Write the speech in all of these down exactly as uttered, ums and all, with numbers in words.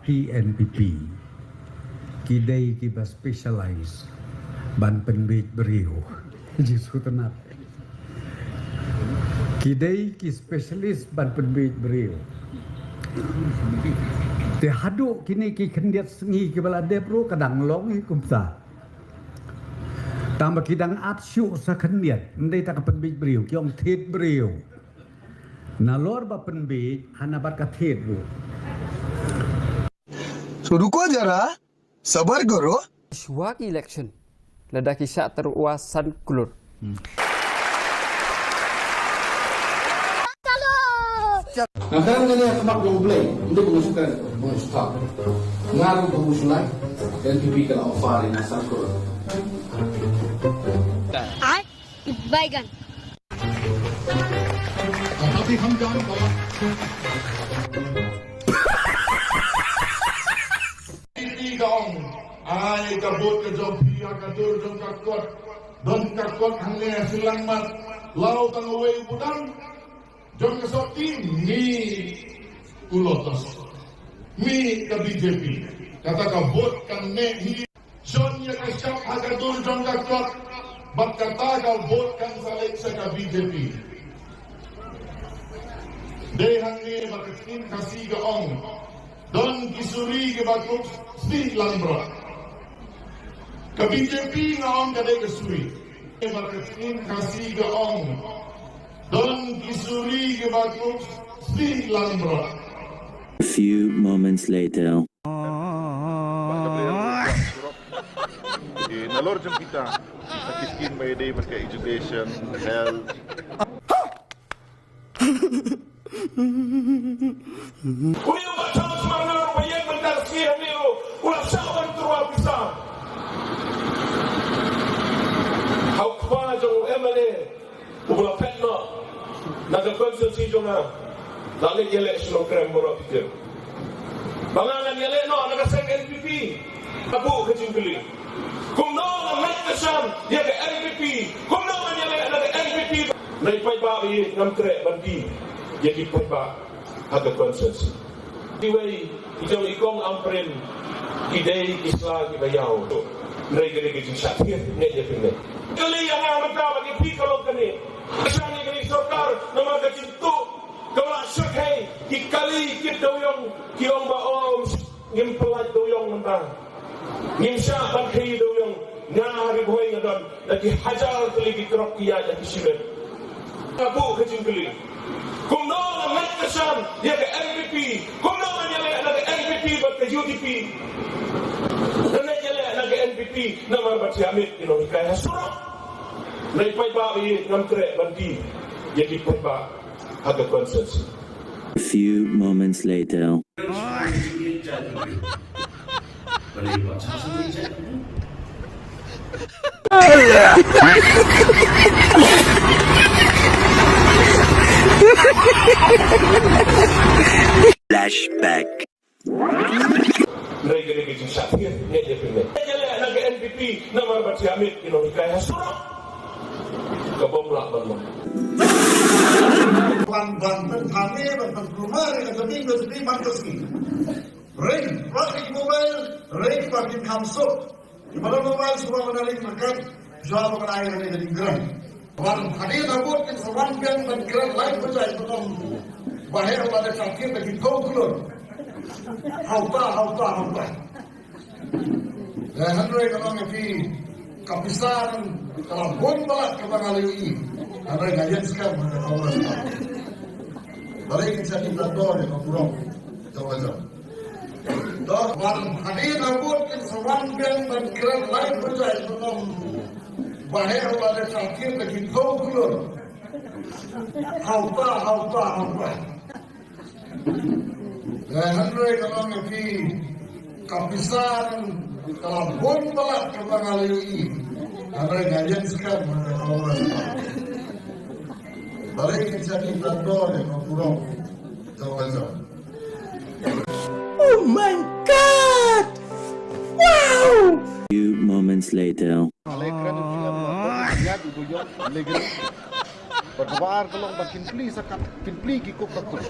Ki N P P ki dei kiba specialize ban pynbiej briew. Jisu tnat. Ki dei ki specialist ban pynbiej briew. Te haduh kine ki khyndiat sngi kiba la dep ruh ka dang long hi kumta. Tang ba ki dang at shuh sa khyndiat, ym dei tang ka pynbiej briew, ki ong thied briew. Nalor ba pynbiej, hana bad ka thied ruh. So ruko jara, sabar karo. Shuwa ki election, lada ki shah tyrwa san klur. Nga kren kane ha khmat jong U Blei, ym dei ba nga shu kren, ba nga shu thap. Nga ruh ba nga shu lai, N P P ka la offer ïa nga san klur. Bygone. Phi ka ong, ai ka vote ka jong phi ha ka dur jong ka kot. Don ka kot hangne ha Shillangmat. Law tang uwei u budang jong ka sopti, mih u Lotus, mih ka B J P. Kata ka vote kan neh hi. Shon ïa ka shap ha ka dur jong ka kot, bad kata ka vote kan sa leit sha ka B J P. Dei hangne ba ka ktien Khasi ka ong, don ki suri kiba kup sih langbrot. Ka B J P nga ong ka dei ka suri. Ba ka ktien Khasi ka ong, don ki suri kiba kup sih langbrot. A few moments later. Nalor jong kita, sa ki skim ba ïadei bad ka education, health. Une u Bah Charles Marngar uba ïeng mynta ka sngi hangne u la shah ban tyrwa pisa ha u kpa jong u M L A uba la phet noh na ka constituency jong nga. La leit ïaleh sha Nongkrem baroh ki tip ba nga ngan ïaleh noh na ka seng N P P. Nga buh ka jingkylli, kumno nga ngeit ka sham ïa ka N P P? Kumno ngan ïaleh na ka N P P? Nai paidbah ba ïeit, ngam treh ban die ïa ki paidbah ha ka constituency. Iwei i jong i kong Ampareen ki dei ki sla kiba ïaw. Hynrei ka dei ka jingshah thied, ngeit ïa phi ne? Kylli ïa nga mynta ba ki phi ka long kane. Ka shah ïa kane sorkar namar ka jingtuh kaba la shyrkhei, ki kali kit dewiong, ki ong ba, oh, ngim pyllait dewiong mynta. Ngim shah ban khaii dewiong. Nga ha Ri Bhoi nga don da ki hajar tylli ki trok ki ïaid da ki shimet. Nga buh ka jingkylli, kumno nga ngeit ka sham ïa ka N P P? Kumno ngan ïaleh na ka N P P bad ka U D P? Nga ngeit ïaleh na ka N P P namar ba thiah miet ki nonghikai ha surok. Nai paidbah ba ïeit, ngam treh ban die ïa ki paidbah ha ka constituency. A few moments later. Flashback. Hynrei ka dei ka jingshah thied, ngeit ïa phi ne? Ïaleh na ka N P P namar ba thiah miet ki nonghikai ha surok. Ka bym lah ban long. Ban ban ban thane ban ban kumar ka jami ka jami ban ka sngi. Ring, ring mobile, ring ban kin kham suk. Ki ba don mobile shuwa ban ring markat, shuwa ban ai ring ring. Wan hadien na vote kin sa wan biang ban kren live bajai ba ong ba heh ba da shakir da ki thaw klur. Hauta, hauta, hauta. Eh, hynrei ka long ïa phi ka pisa ngan ka la bun palat kaba nga la ïohi. Hynrei nga ïeng skhem ha ka Congress. Balei kin sa ïa ka dor ïa ka burom. Jong ka jong. Dor wan hadien na vote kin sa wan biang ban kren live bajai ba ong ba heh ba da shakir da ki thaw klur. Hauta, hauta, hauta. Eh, hynrei ka long ïa phi ka pisa ngan ka la bun palat kaba nga la ïohi. Hynrei nga ïeng skhem ha ka Congress. Balei kin sa ïa ka dor ïa ka burom. Jong ka jong. Oh my God! Wow! Few moments later. Bad kaba ar ka long ba kin plie sa kat, kin plie ki kuk ka kut.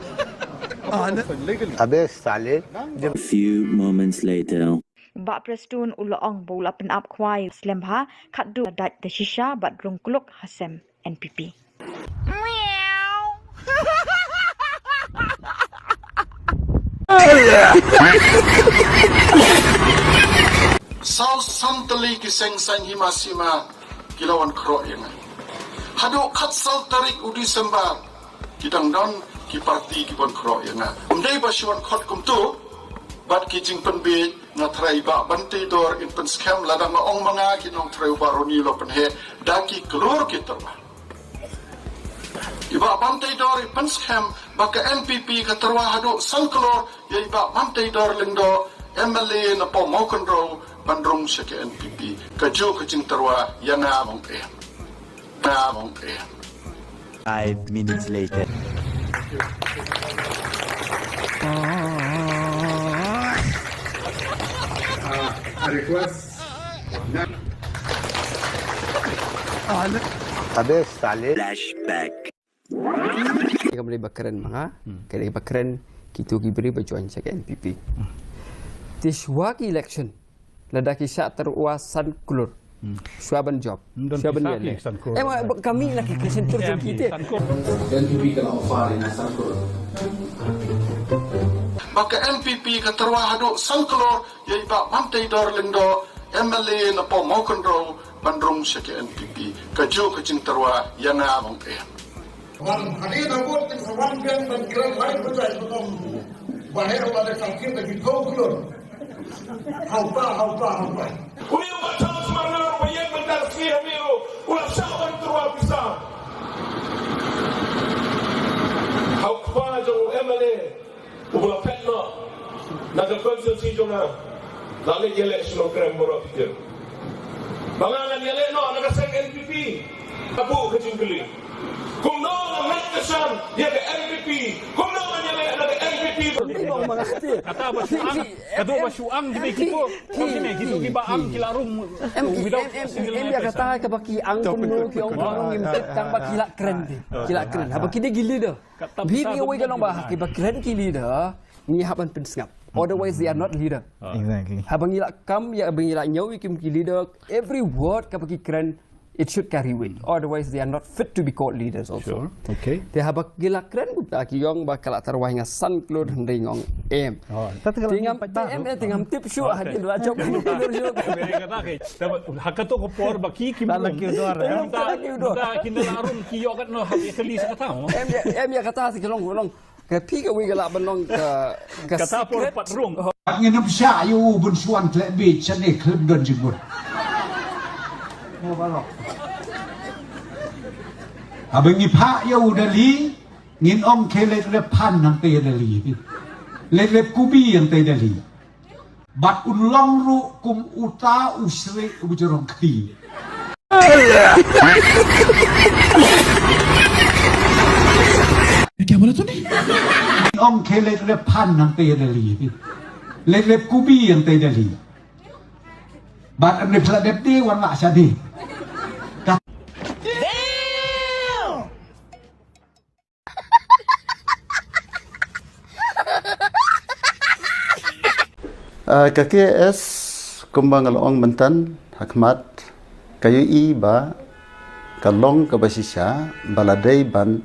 अबे साले। A few moments later. Bah Prestone u la ong ba u la pynap khwai slem bha, khatduh la dait da shisha bad rung kluk ha sem N P P. Saw san tylli ki seng saiñ hima sima ki la wan khroh ïa nga. Haduh khatsaw tarik u December ki dang don ki parti ki ban khroh ïa nga. Ym dei ba shu wan khot kumto bad ki jingpynbiej, nga tharai Bah Banteidor in pynskhem lada nga ong ma nga ki nongtrei u Bah Ronnie u la pynheh da ki klur ki tyrwa. I Bah Banteidor i pynskhem ba ka N P P ka tyrwa haduh san klur ïa i Bah Banteidor Lyngdoh, M L A na Paw Mawkynrew, ban rung sha ka N P P. Kajuh ka jingtyrwa ïa nga bang eh. Nga bang eh. Five minutes later. A request. Abe sale. Flashback. Ka dei ba kren ma nga, ka dei ba kren kito ki briew ba join sha ka N P P. Te shuwa ki election, lada ki shah tyrwa san klur. Shuwa ban jop. Shuwa ban ïaleh. Em, ba kami la ki kren tur jong kite. N P P ka la offer ïa nga san klur. Ba ka N P P ka tyrwa haduh san klur ïa i Bah Banteidor Lyngdoh, M L A na Paw Mawkynrew, ban rung sha ka N P P. Kajuh ka jingtyrwa ïa nga bang eh. Wan hadien habud te sa wan biang ban kren lai bajai ba ong ba heh ba da sakit lagi kau kulur. Haupa, haupa, haupa. Uni u Bah Charles Marngar uba ïeng bynta ka sngi hangne ruh u la shah ban tyrwa pisa. Haupa jong u M L A. Uba la phet noh na ka constituency jong nga. La leit ïaleh sha Nongkrem baroh phi tip. Ba nga ngan ïaleh noh na ka seng N P P. Ka buh ka jingkylli. Kumno nga ngeit ka shan ïa ka N P P. Kumno ngan ïaleh na ka N P P. Kata ba shu ang, kata ba shu ang ki dei kito. Ki dei kito kiba ang ki la rung. Em, em, em, em, ïa kata kaba ki ang kumno ki ong kumno ngim tip tang ba ki la kren te. Ki la kren. Haba ki dei ki leader. Bit ïa uwei ka long ba ha kiba kren ki leader ngi hap ban pynsngap. Otherwise they are not leader. Exactly. Haba ngi la kam ïa, haba ngi la ñiew ïa ki leader, every word kaba ki kren, it should carry weight. Otherwise they are not fit to be called leaders also. Sure. Okay. Te haba ki la kren kumta ki ong ba ka la tyrwa ïa nga san klur hynrei nga ong em. Te ngam, te em, te ngam tip shuh hadien la jop. Ha kato ka por ba ki kim rung. Mynta, mynta kin da la rung ki ïoh katno ha ka list kata mo. Em ïa, em ïa kata sa ki long, long. Ka phi kawei ka lah ban long ka, ka secret. Kata por pat rung. Ngin ym shah ïa u ban shu wan tleh beit shane khlem don jingmut. Haba ngi phah ïa u Delhi, ngin ong khie leit rep phan hangtei Delhi. Leit rep kubi hangtei Delhi. Bad un long ruh kum uta u shrek u jrong kti. Kya bola tune? Ong khie leit rep phan hangtei Delhi. Leit rep kubi hangtei Delhi. Bad an rep sla dep te wan la shadi. Ah, ka K S, kumba nga la ong mynta ha khmat, ka ïohi ba ka long kaba shisha ba la dei ban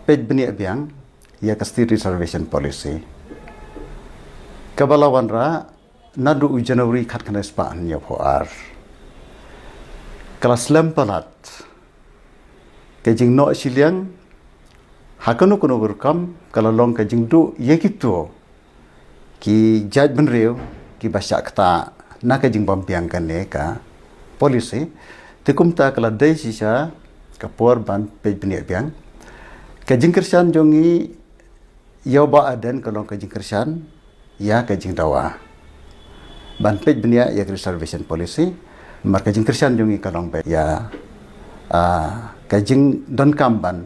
peit bniah biang ïa ka State Reservation Policy. Kaba la wanrah naduh u January khatkhyndai spah hynñiewphew ar. Ka la slem palat ka jingnoh shiliang, ha kano kano ka rukom ka la long ka jingduh ïa kito ki jaitbynriew kiba shah ktah na ka jingbym biang kane ka policy. Te kumta ka la dei shisha ka por ban peit bniah biang. Ka jingkyrshan jong ngi ïa u Bah Ardent ka long ka jingkyrshan ïa ka jingdawa ban peit bniah ïa ka reservation policy. Namar ka jingkyrshan jong ngi ka long ba ïa, ah, ka jingdonkam ban,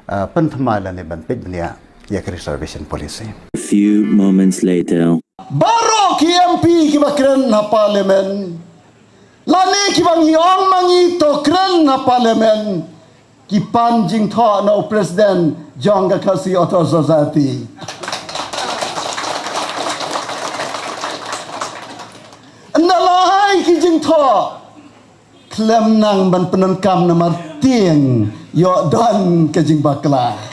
ah, pynthymmai lane ban peit bniah ïa ka reservation policy. A few moments later. Baroh ki M P kiba kren ha parliament lane kiba ngi ong ma ngi to kren ha parliament, ki pan jingthoh na u president jong ka Khasi Authors Society. Nalai ki jingthoh. Khlem nang ban pyndonkam namar tieng ïoh don ka jingbakla.